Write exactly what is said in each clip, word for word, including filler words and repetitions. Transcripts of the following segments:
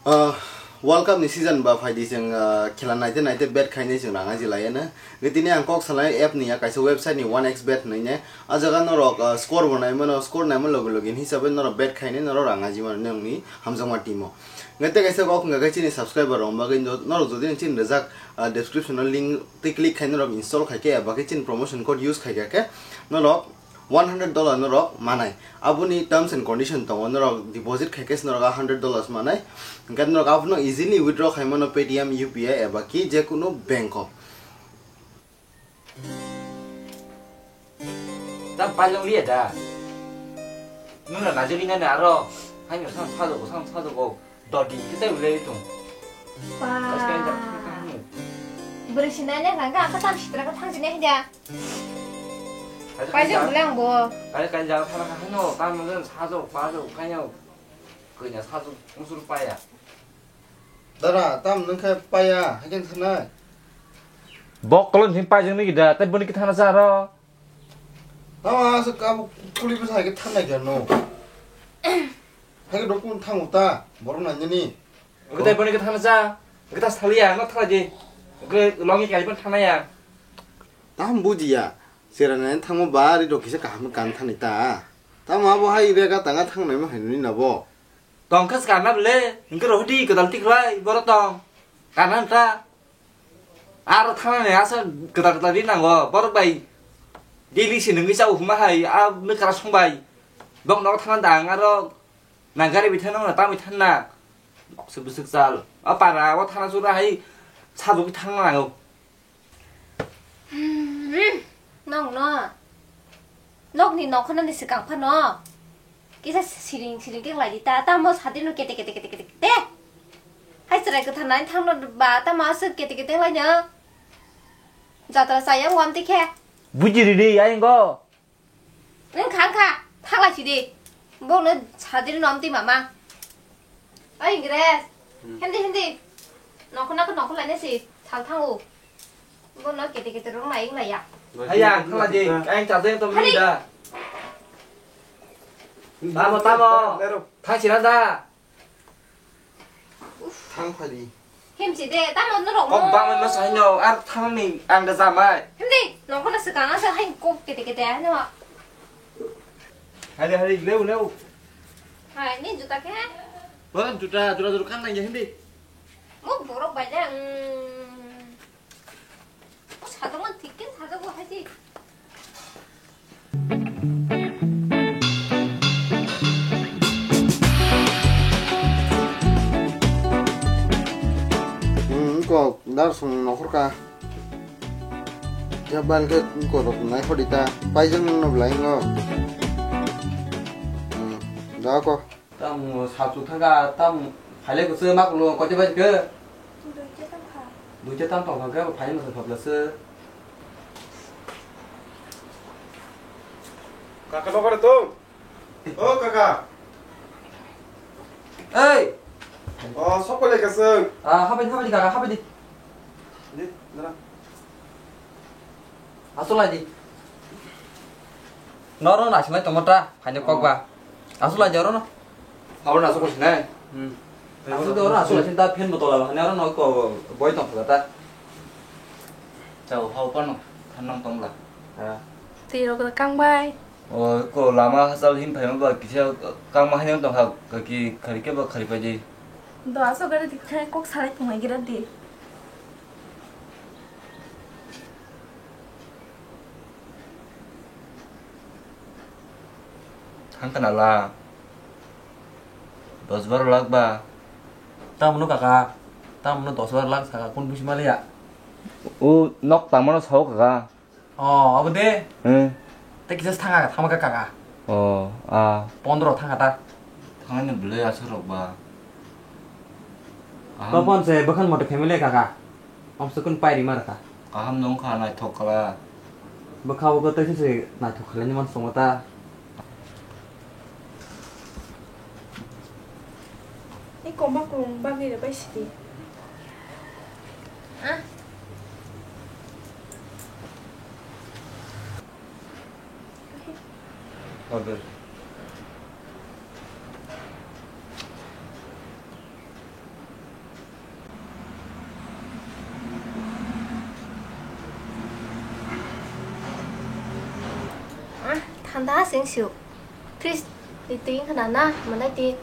Ah, World Cup ni season ba phaidi chwng, ah, khela naite naite bet khainai chwng rang aji laiya na. Ge tini ang kok salai app ni ya kaisa website ni one x bet hinwi ne. Ah jaga norok, ah, score bo nai mano, score nai mano logi logi hisabe norok bet khainai norok rang aji mano nongni hamjakma team o. Ge te kaisa kok wngkha khe chini subscriber rok bagwi no-, norok jodi chini rijak, ah, description o link tei click khai norok install khai khe eba khe chini promotion code use khai khe norok one hundred dollar norok manai. Aboni terms and condition tongo, norok deposit khai khe norok a hundred dollars manai. Hingkhe norok abono easily withdraw khai mano Paytm, U P I eba ki je kunu bank o. Ta pailong liya da. Nuna najoli nani aro. Haino sang sajogo, sang sajogo. Dodi kita ulai tung. Ba. Beri sinanya kan, kan, kan, sitra kan, sini aja. Kaisa bwle ang bo. Kaisa kaisa thana kha hino, tamo jen sajo, pajo, kanya, kanya sajo, musur paya. Dara, tam nung khe paya, haikhe thanai. Bok kolon hin pajang ni gida, tai boni kithana jaro. Tamo asuk abo kuli bwsa haikhe thanai khe no. Haikhe dokun thango ta, borok nai nini. Gita boni kithana ja, gita saliya, no thala di. Gita longi kali pon thanaya. Tam bujiya, sera nai thangma ba ri rok kisa kaham kan thani ta. Tamo abo hai re ga tanga thangnai ma hai nini nabo. Tongkha skarna bele, hingke rohdi kedal tiklai, boro tong. Kana ta. Aro thangnani asa kedal kedal di nango, borok bai. Daily se nungwi chao huma hai, a mekara songbai. Bok nogo thangna dang, aro nang gari bi thangna, tamo thangna. Bok se bwswk chal. A para, o thana chura hai, sabuk thangna nango. Hmm, nokno, nokni nokhanani swkang phano kisa siring siring khe khlai di ta, tamo sadino kete kete kete kete kete. Hai chwrai kwthar nai thangno ba tamo aswk kete kete khlaino. Jatra chaya wamtwi khe. Buji ridi ayang go. Wng kha, wng kha, thanglai sidi. Bono sadiri no amtwi mama. Oi, Ingres. Hmm. Hindi, hindi. Nokho nokho nokho lainai si, sal thango. Bono kete kete rong lai, wng lai ya. Haya, khala di, kain chajai to. Hari. Bida. Tamo, tamo. Lero. Thang sira da. Thang phai di. Himsi de, tamo norok. Kok bangma no sai no, ar thang ni ang da jamai. Himdi, nokho na swkang asa hai kok kete kete ano. Hari hari leu leu. Hai, ni juta khe? Bo juta, juta juta kan nang ya himdi. Mo borok bai de. Sajakmani thik khe sajago hai se. Hmm, wngkok dar song nokhor ka. Ya bal khe wngkok rok nai khodi ta. Paijak nang no belai wngkok. Hmm, da ko. Tam sachu thangka, tam phailai kusu ma kulo, kote bai ke? Duita tam kha. Duita tam tong kha, phailai masa thapla se. Kaka, nokar tong? O kaka. Ei! O, sok pale kaseng. Ah, habai, habai di kaka, habai di. Di, dara. Aswk lai di. Noro naisingbai tongma ta, phaino kok ba. Aswk lai di oro no. Abo no aswk sinai. Hmm. Aswk di oro aswk lai sin ta phen botol abo hani oro no ko boi tong kha ta. Chao hao pano thanang tongla. Ha. Twi rok kang bai. O ko lama hachal hin phaima ba kisa kangma haino tong kha ki khari ke ba khari pai di. Do aswk gari dikhai kok salai thungai gira di. Thang kana la. Dos baro lakh ba. Tamo no kaka. Tamo no dos baro lakh saka kun busi maliya. O nok tamo no sao kaka. O abo de. Hmm. Te kisa thanga thama kaka. O a. Pondro thanga ta. Thangani bwlai aswk rok ba. Aham. Topon se bwkhan moto family kaka. Amsukun pairi mar kha. Kaham nung kha naithok kala. Bwkha o tei se naithok khalai ni man songo ta. Ni koma kung bagwi rw bai sidi. Ah. Order. Anta sing siu. Fridge ni twi wngkha na, na, manai twi.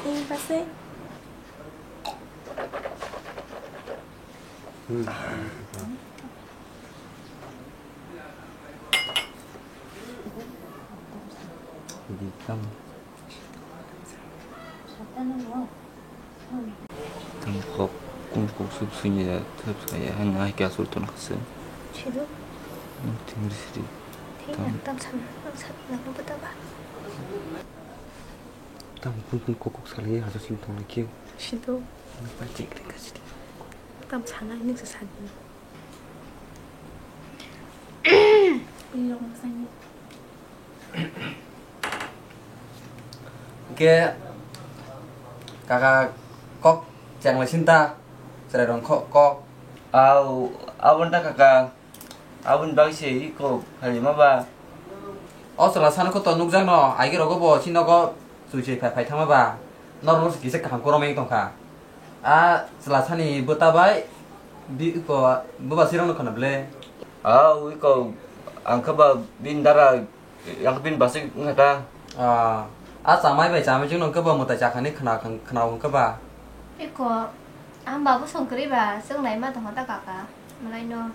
Twi pasai. Di tam. Tam kok, kun kok sup sunya, tap saya, hanya hai kya sultan kasem. Sido. Tingri sidi. Tam. Tam sana, tam sana, nang betapa. Tam kun kun kok kok salai, hasil sing tong lagi. Sido. Apa cek deh kasih. Tam sana ini sesadi. Iya, maksudnya. Hingke kaka kok cheng lai sinta, chwrai rong kok, kok. Au, aboni ta kaka, aboni bagwi se iko phaima ba. O chwla sano kho to nukjak no, aigi rogo bo si nogo chwi chwi phai phai thangma ba. Norok no se kisa kaham kwrwng wng tongkha. A chwla sani bwta bai bi iko bwbasirok no khwna ble. A iko ang khe ba bini dara yang bini basik wngkha ta. A a chamai bai chamai chwng no khe ba mwtai chakhani khwna khwna wngkha ba. Iko ang babu songkri ba chwng nai ma tongkha ta kaka malai no.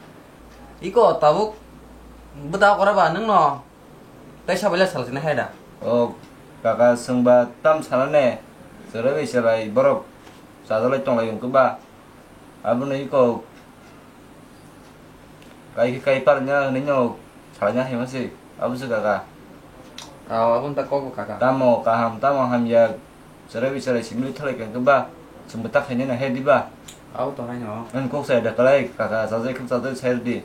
Iko tabuk bwta kora ba nwng no. Tei sabaila salchina hai da. O kaka, chwngba tam sana ne, chwrai bai chwrai borok chajalai tonglai wngkhe ba, abono iko kai khe kai parnya hwnwi no salaina hai mase, abo se kaka. Aw, aboni ta kok bo kaka. Tamo kaham, tamo hamya, chwrai bai chwrai simili thalai kha khe ba, chwngbo ta khainai na hai di ba. Abo tongnai no. Nang kok sai da kalai kaka, chajai khe chajai sai di.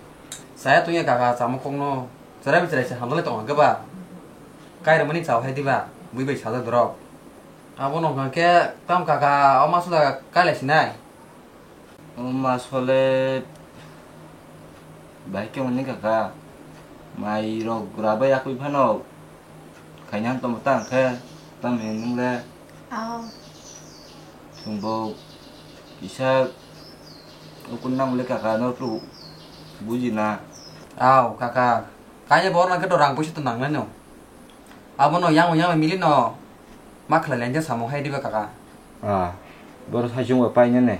Saya tongya kaka, chamo kok no. Chwrai bai chwrai se hamjak lai tongo hwnkhe ba. Kairwmani chao hai diba, bui bai sajak dorok. Abono hwnkhe tam kaka, o maso da kai lai sinai. O maso le bai khe hwnwi kaka. Mai rok gra bai yakwi phano. Khaina tongmo ta hwnkhe, tam hinwi nwngle. Ao. Chwngbo kisa ukun nangmole kaka, no phuru buji na. Ao, kaka. Kaya borok nangkhe to rang puisa to nangnai no. Abono yang yang mili no. Ma khlai lainja samung hai diba kaka. Ah, borok sai chwngbo painani.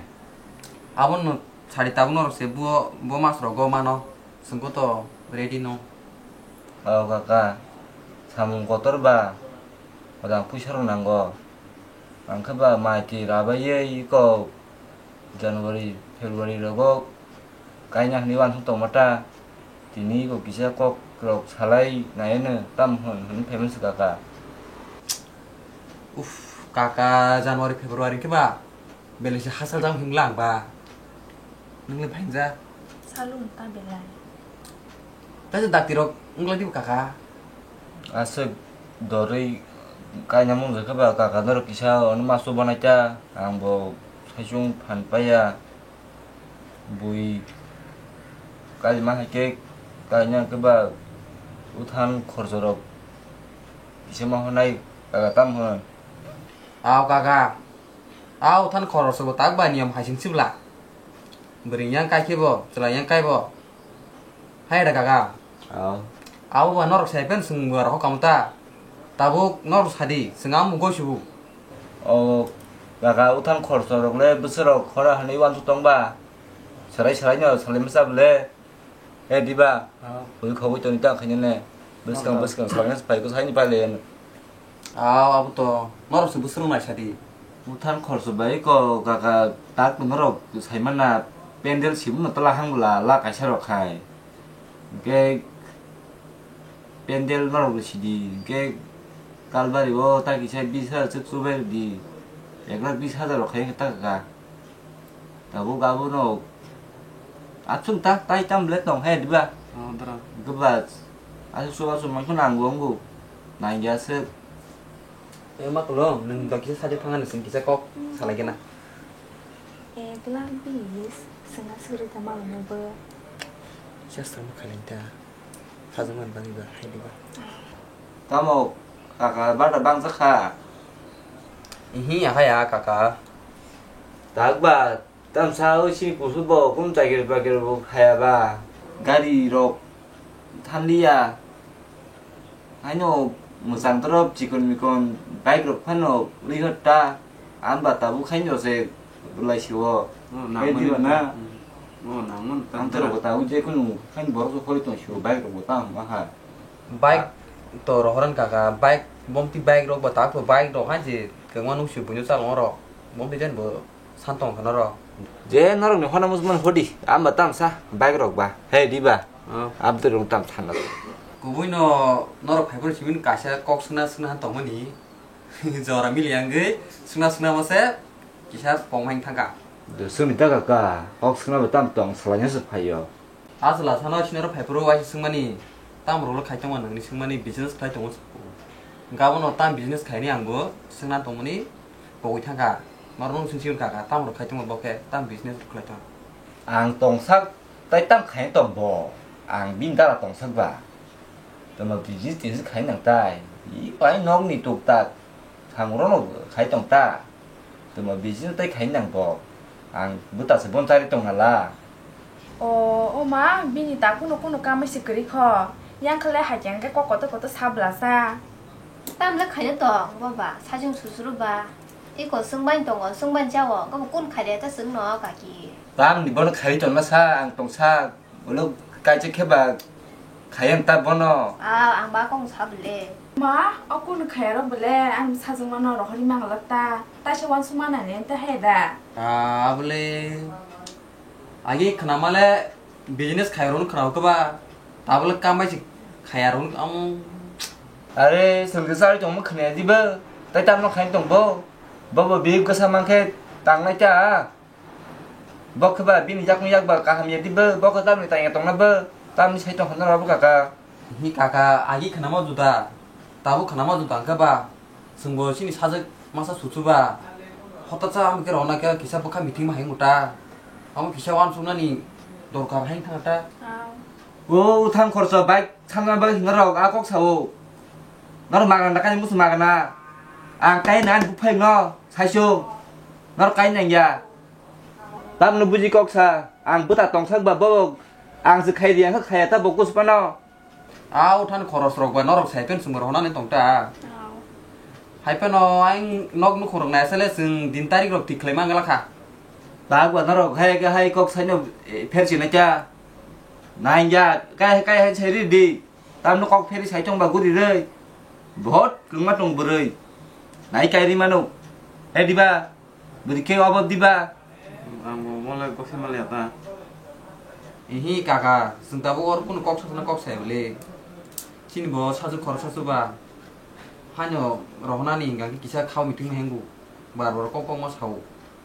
Abono sari tabuk norok se bo, bo mas rogo mano. Chwngkhe to ready no. O kaka, samung kotor ba, rang puisa rok nango. Ang khe ba mai twi rabaiwi kok January, February rogo kaina hwnwi uansuk tongma ta. Tini kok kisa kok rok salai naiano tam hwn hwnwi phaimani se kaka. Uff, kaka, January, February khe ba? Belai se hasal jang himla ang ba. Nung le phainjak. Salung ta belai. Taisa dakti rok wngla dibo kaka. Aswk dorwi kaina mung jakha ba kaka norok kisa ono masu banai ta ang bo saichung phan paiya. Bui kaima hai khe kaina khe ba uthan khorjo rok kisa ma honai kaka tam hwn. Ao kaka. Ao than khoroksa bo tak bai niyom hai sing sibla. Bwrwi yang kai khe bo, chwla yang kai bo. Hai da kaka. Ao. Abo ba norok sai pen swng bo rokho kamu ta. Tabuk norok sadi, swng amo goi subu. O kaka, uthang khoroksa rok le bwswk rok khora hwnwi uansuk tong ba. Swrai swrai no salai masa bwle. Eh, diba? Ah. Ui khogoi toni ta khaina ne. Bwskang, ah, bwskang salai na pai ko saini pai le. Ah, abo to. Norok se bwswrwng nai sadi. Muthang khorso bai ko kaka tak norok sai mana pendel sibu no tola hang bwla la kaisa rok khai. Hingke pendel norok sidi. Hingke kalbari o ta kisa bis hajar chwk chubai di. Ek lakh bis hajar rok khai ta kaka. Tabuk abono achung ta tai tam le tong he diba? Oh, dara. Gubas. Asuk suba sum mangkho nang gong gu. Nang ya se. E ma kulo, nung dok kisa saja thangani sing kisa kok salai gena. Ek lakh bis, senga suri tama ano bo. Kisa sama khalai ta. Sajwk man bani ba, hai diba. Tamo, kaka, bada bangsa kha? Ihi, ya kha ya, kaka. Tak ba, tamsa oi si kusu bo, kum chakir pakir bo khaya ba. Gari rok thanliya. Haino mwchang torop chikon mikon bike rok phano ri hot ta. Ang ba tabuk haino se lai si o. Oh, nang Khe mani diba ta. Na? Hmm. Oh, nang mani ta. Ang torok bo tabuk je kunu haino borok rok hoi tong si o bike rok bo tang ma ha. Bike to rohoran kaka, bike, bomti bike rok ba tak to bike rok haino se kwbangma nung si buino chalong rok. Bomti jen bo san tong khana rok. Je norok ni hona musman hodi, ang ba tam sa bike rok ba. He di ba? Oh. Abdul rok tam sana. Kubui no norok phai phuru simin kaisa kok suna suna han tongmani. Jora mili yang gwi suna suna mase kisa pom hain thangka. Do sumi ta kaka, kok suna ba tam tong salanya se phaio. Aswla sano sinaro phai phuru waisa swngmani, tam rok khai tongma nangni swngmani business khai tongo. Gabon no tam business khaini ang bo swngna tongmani pogwi thangka. Norok nung sing sing kaka, tam rok khai tongma bo khe tam business khlai tong. Ang tongsak tai tam khai tong bo, ang bini dara tongsak ba. Tamo business tinsi khai nang tai, i pai nok ni tuk tak, samung rok no khai tong ta. Tamo business tai khai nang bo. Ang buta se bon chari tong hala. O, o ma, bini ta kuno kuno kamai se kwrwi kho. Yang khle hai khe kok kotor kotor sabla sa. Tamle khaina tong, baba, sajung susuru ba. Iko swngbai tongo, swngbai jao, kabo kun khaide ta swngno kaki. Tamni bono khai tongna sa, ang tongsa. Ulo kaisa khe ba khayang ta bono. Ah, ang ba kong sa bole. Ma, o kun khaya rok bole, ang sajung mano rohori manglak ta. Ta se wan suma na ne ta he da. Ah, bole. Agi khna male business khaya rok khna ko ba. Ta bole kam bai si khaya rok am. Are, sel ke sari tong mo khna di ba. Tai tam no khain tong bo. Bo bo bib ka sa mang khe tang nai ta. Bo khe ba bini yakung yak ba kaham ya di bo, bo khe tamni tang ya tong na bo, tamni sai tong khana rw bo kaka. Hi kaka, agi khna ma juda, tabuk khna ma juda hwnkhe ba, chwng bo chini sajwk masa suchu ba, hota cha amo khe rw na khe kisa bwkha meeting ma hai muta, amo kisa wan suk nani dorkar hai thang ta. O uthang khorsa bike sanna bagwi hwnna rok a kok sao. Norok magana da kani musu magana. Ang kai na ani buphai no saiso. Norok kai nang ya. Tamno buji kok sa. Ang bwta tongsak ba bo. Ang se khai di ang kha khaya ta bo kus pano. A uthani khoros rok ba norok sai pen sumar honani tong ta. Hai peno ang nok nukhung rok nai sale chwng din tarik rok thik khlai mangala kha. Bag ba norok hai ga hai kok saino pher sinai ta. Nai ya kai kai hai sai ri di. Tamno kok pheri sai tong ba guri rwi. Bahut kwngma tong bwrwi. Nai kai ri mano. He diba? Bwrwi khe obo diba? Ang bo mole kok sai maliya ta. Ihi kaka, chwng tabuk or kunu kok sakna kok sai bole. Chini bo sajwk khoroksa chuba. Haino rohonani hingka khe kisa khao meeting hengu. Bar bar kok kok ma sao.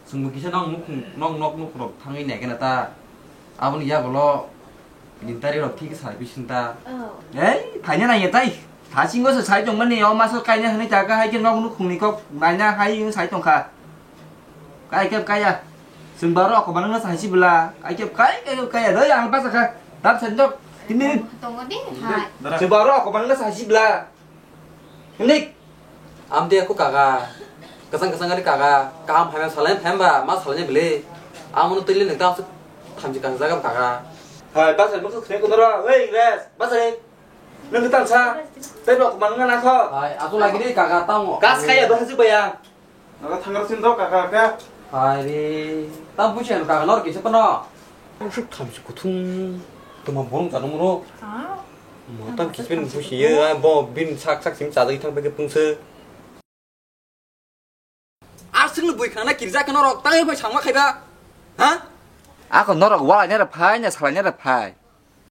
Chwng bo kisa nok nukhung, nok nok nukhung rok thangwi nai khe na ta. Aboni yagulo Nintari rok thik sai bising ta. Oh. Ei, thaina nai tai. Thasingo se sai tong mani, o maso kaina hwnwi ta ka hai khe nok nukhung ni kok naina hai sai tong kha. Kai kep kaya. Chwng baro ko banang na sai si bla. Ai kep kai kai kep kaya. Doi ang basa kha. Dam sen jok. Tini. Tongo di. Hai. Chwng baro ko banang na sai si bla. Nik. Amde aku kaka. Kasang kasang ari kaka. Kaham phaima salai phaima ma salai bele. Amono tili nang ta thamchi kang jaga kaka. Hai, basa bukuk khne kunoro. Wei, res. Basa ni. Nang tan sa. Tei rok man ngana kho. Hai, aku lagi ni kaka tamo. Kas kaya bahasa bayang. Naga thangra sin do kaka khe. Hai re. Tam busi ano kaka nor kisa pano. Suk tham si kuthung. Tuma borong tanung ro. Ah. Mo tam kisa pin busi ye, ah, bo bin sak sak sim chajai thang peke pungse. Aswk no bui khana kirja khe norok tang bai sangma khaiba. Ha? Ako norok walai nara phai na salai nara phai.